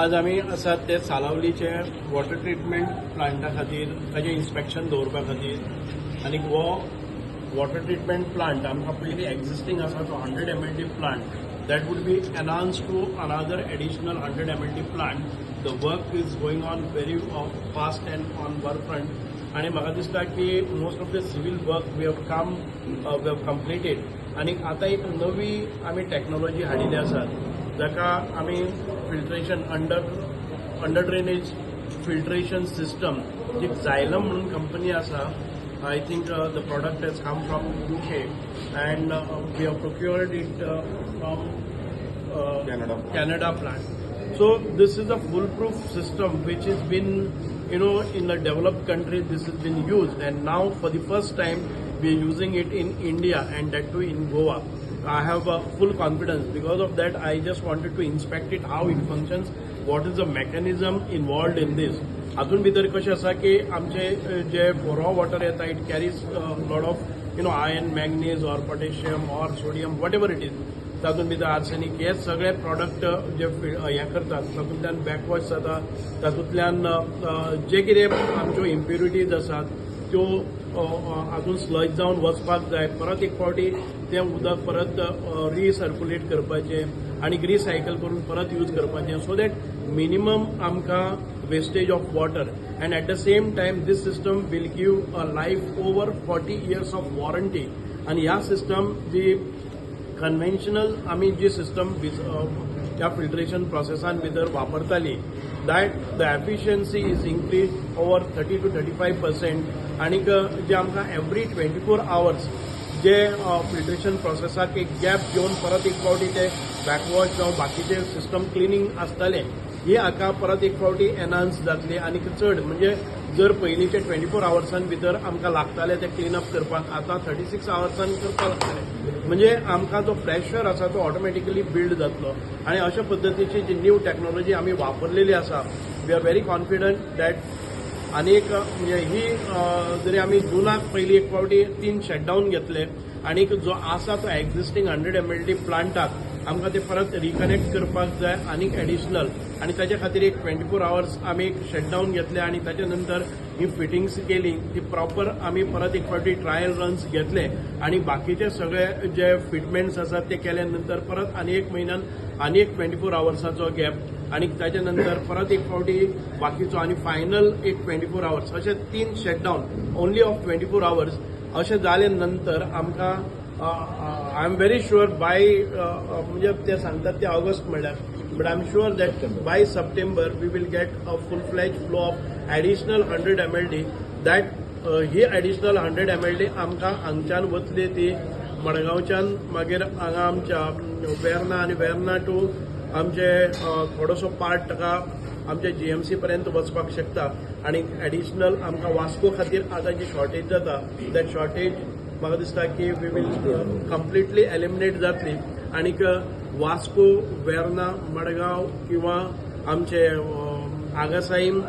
आज आमी आसात ते सालावलीचे वॉटर ट्रिटमेंट प्लांटा खातीर ताजें इन्स्पेक्शन दवरपा खातीर. आनी हो वॉटर ट्रिटमेंट प्लांट आमकां पयलीं एक्झिस्टींग आसा तो 100 MLD plant, that would be enhanced to another additional 100 MLD plant. The work is going on very fast and on work front. आनी म्हाका दिसता की most of the civil work we have completed. आनी आतां एक नवी आमी टॅक्नोलॉजी हाडिल्ली आसा, जाका आमी filtration under drainage filtration system, जी झायलम म्हणून कंपनी आसा. I think the product has come from UK and we have procured it from Canada. Canada plant. So this is a foolproof system which has been, in the developed countries this has been used, and now for the first time we are using it in India, and that too in Goa. I have full confidence. Because of that, I just wanted to inspect it, how it functions, what is the mechanism involved in this. हातून भितर कशें आसा की आमचे जे raw water येता, it carries lot of iron, manganese or potassium or sodium, whatever it is. तातूंत भितर arsenic, हे सगळे प्रॉडक्ट जे हें करतात, तातूंतल्यान बॅकवॉश जाता. तातूंतल्यान जे कितें आमच्यो इम्प्युरिटीज आसात त्यो हातून स्लज जावन वचपाक जाय. परत एक फावटी तें उदक परत रिसर्कुलेट करपाचें आनी रिसायकल करून परत यूज करपाचें, सो that minimum आमकां wastage of water. And at the same time, this system will give a life over 40 years of warranty. आनी ह्या सिस्टम जी कन्व्हेन्शनल आमी जी सिस्टम ह्या फिल्ट्रेशन प्रोसेसान भितर वापरताली, that the efficiency is increase over 30 to 35%. आनीक जे आमकां एवरी 24 आवर्स जे filtration प्रोसेसाक एक गॅप घेवन परत एक फावटी ते बॅकवॉश जावं बाकीचे सिस्टम क्लिनींग आसतालें, ही हाका परत एक फावटी एनहान्स जातली. आनीक चड म्हणजे जर पयलींचे 24 आवर्सान भितर आमकां लागताले ते क्लीन अप करपाक, आतां 36 आवर्सान करपाक लागतले. म्हणजे आमकां जो प्रेशर आसा तो ऑटोमॅटिकली बिल्ड जातलो. आनी अशा पद्दतीची जी न्यू टॅक्नोलॉजी आमी वापरलेली आसा, we are very confident that. आनी एक म्हणजे ही जरी आमी जुनाक पयली एक फावटी तीन शटडावन घेतले आनी जो आसा तो एक्झिस्टींग 100 एमएलडी प्लांटाक आमकां ते परत रिकनेक्ट करपाक जाय आनीक एडिशनल. आनी ताच्या खातीर एक 24 आवर्स आमी एक शटडावन घेतले आनी ताच्या नंतर ही फिटिंग्स केली ती प्रॉपर आमी परत एक फावटी ट्रायल रन्स घेतले आनी बाकीचे सगळे जे फिटमेंट्स आसात ते केल्या नंतर परत आनी एक म्हयन्यान आनी एक 24 आवर्साचो गॅप आनी ताच्या नंतर परत एक फावटी बाकीचो आनी फायनल एक 24 आवर्स, अशे तीन shutdown only of 24 hours अशें जाले नंतर आमकां, I am very sure by, म्हणजे ते सांगतात ते ऑगस्ट म्हणल्यार, but I am sure that by September we will get a full fledge flow of additional 100 MLD. That he additional 100 MLD आमकां हांगच्यान वतली ती मडगांवच्यान, मागीर हांगा आमच्या वेर्ना आनी वेर्ना टू आमचे थोडोसो पार्ट ताका आमच्या जीएमसी पर्यंत वचपाक शकता. आनी एडिशनल आमकां वास्को खातीर आतां जी शॉर्टेज जाता, that shortage म्हाका दिसता की we will completely eliminate जातली. आनीक वास्को, वेर्ना, मडगांव किंवा आमचे आगासाईम,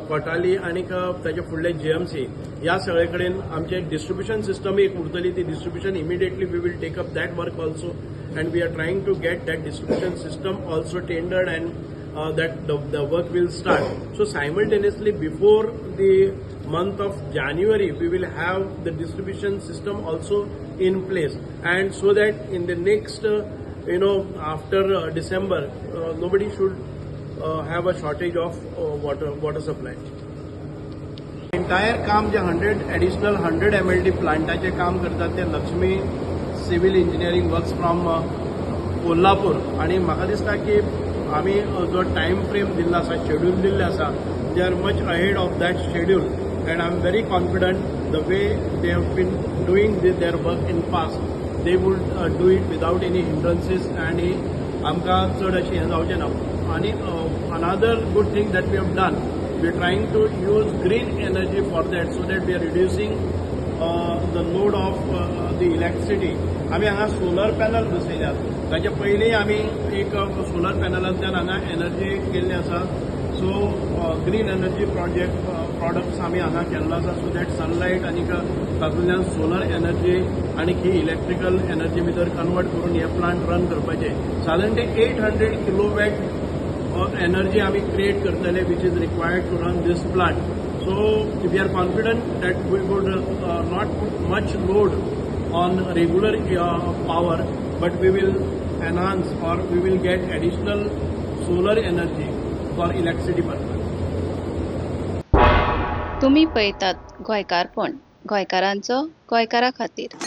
कोटाली आनीक ताचे फुडले जीएमसी, ह्या सगळे कडेन आमचे डिस्ट्रिब्युशन सिस्टम एक उरतली. ती distribution immediately we will take up that work also, and we are trying to get that distribution system also tendered and that the work will start. So simultaneously, before the month of January, we will have the distribution system also in place, and so that in the next, after December, nobody should have a shortage of water supply. Entire काम जे 100 additional 100 MLD प्लांटाचें काम करतात ते Lakshmi civil engineering works from Kolhapur. आणि म्हाका दिसता की आमी जो टायम फ्रेम दिल्लो आसा, शेड्यूल दिल्लें आसा, they are much ahead of that schedule, and I am very confident the way they have been doing their work in past, they would do it without any hindrances आनी आमकां चड अशें हें जावचें ना. आनी another good thing that we have done, we are trying to use green energy for that, so that we are reducing the load of the electricity. आमी हांगा सोलर पॅनल बसयल्यात. ताचे पयलीं आमी एक सोलर पॅनलांतल्यान हांगा एनर्जी केल्ली आसा. So green energy project products आमी हांगा केल्लो आसा, सो that sunlight आनी तातूंतल्यान सोलर एनर्जी आनी ही इलेक्ट्रिकल एनर्जी भितर कन्वर्ट करून हे प्लांट रन करपाचे. सादारण ते 800 किलोवॅट एनर्जी आमी क्रिएट करतले which is required to run this plant. So we are confident that we would not put much load on regular power, but we will enhance or we will get additional solar energy for electricity purpose. तुमी पळयतात गोंयकारपण, गोंयकारांचो गोंयकारा खातीर.